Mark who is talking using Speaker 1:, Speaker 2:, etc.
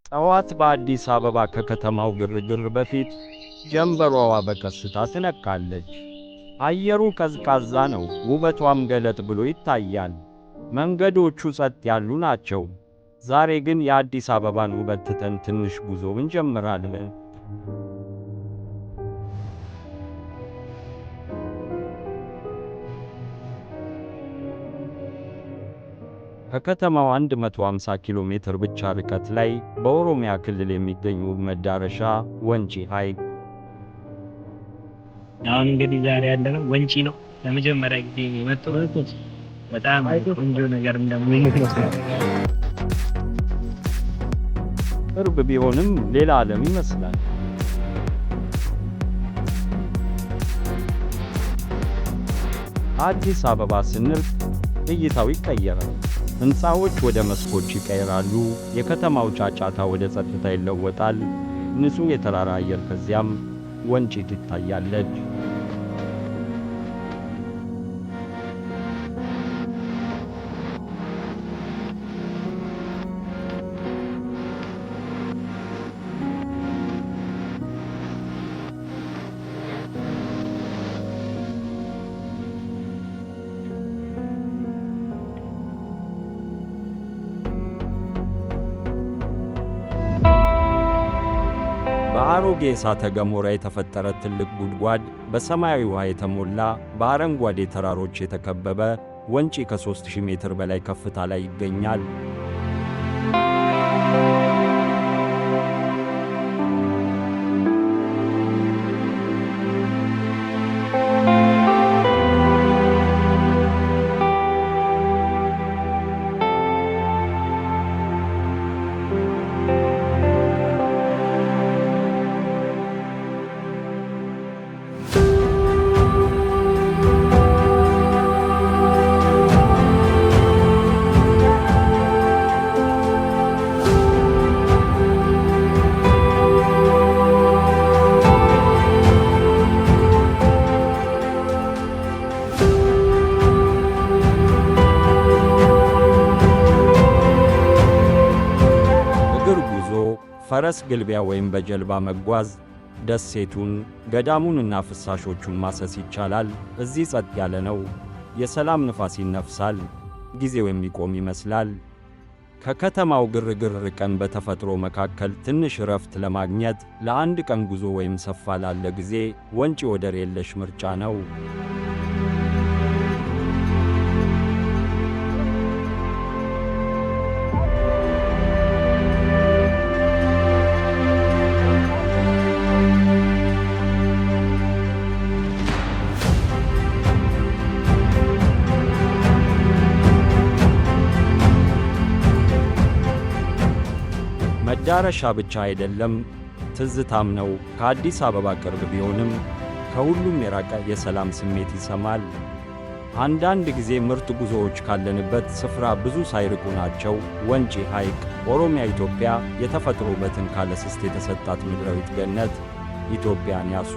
Speaker 1: ጠዋት በአዲስ አበባ ከከተማው ግርግር በፊት ጀንበሯዋ በቀስታ ትነቃለች። አየሩ ቀዝቃዛ ነው፣ ውበቷም ገለጥ ብሎ ይታያል። መንገዶቹ ጸጥ ያሉ ናቸው። ዛሬ ግን የአዲስ አበባን ውበት ትተን ትንሽ ጉዞ እንጀምራለን። ከከተማው 150 ኪሎ ሜትር ብቻ ርቀት ላይ በኦሮሚያ ክልል የሚገኝ ውብ መዳረሻ ወንጪ ሐይቅ።
Speaker 2: አሁን እንግዲህ ዛሬ ያለነው ወንጪ ነው። ለመጀመሪያ ጊዜ የመጣሁት፣ በጣም ቆንጆ ነገር እንደሚመስለው።
Speaker 1: ቅርብ ቢሆንም ሌላ ዓለም ይመስላል። አዲስ አበባ ስንርቅ እይታው ይቀየራል። ሕንፃዎች ወደ መስኮች ይቀየራሉ። የከተማው ጫጫታ ወደ ጸጥታ ይለወጣል። ንጹሕ የተራራ አየር፣ ከዚያም ወንጪ ትታያለች። በአሮጌ እሳተ ገሞራ የተፈጠረ ትልቅ ጉድጓድ፣ በሰማያዊ ውሃ የተሞላ፣ በአረንጓዴ ተራሮች የተከበበ ወንጪ ከ3000 ሜትር በላይ ከፍታ ላይ ይገኛል። እግር ጉዞ፣ ፈረስ ግልቢያ ወይም በጀልባ መጓዝ ደሴቱን፣ ገዳሙንና ፍሳሾቹን ማሰስ ይቻላል። እዚህ ጸጥ ያለ ነው። የሰላም ንፋስ ይነፍሳል። ጊዜው የሚቆም ይመስላል። ከከተማው ግርግር ርቀን በተፈጥሮ መካከል ትንሽ እረፍት ለማግኘት ለአንድ ቀን ጉዞ ወይም ሰፋ ላለ ጊዜ ወንጪ ወደር የለሽ ምርጫ ነው። መዳረሻ ብቻ አይደለም፣ ትዝታም ነው። ከአዲስ አበባ ቅርብ ቢሆንም ከሁሉም የራቀ የሰላም ስሜት ይሰማል። አንዳንድ ጊዜ ምርጥ ጉዞዎች ካለንበት ስፍራ ብዙ ሳይርቁ ናቸው። ወንጪ ሐይቅ፣ ኦሮሚያ፣ ኢትዮጵያ፣ የተፈጥሮ ውበትን ካለስስት የተሰጣት ምድራዊት ገነት። ኢትዮጵያን ያሱ።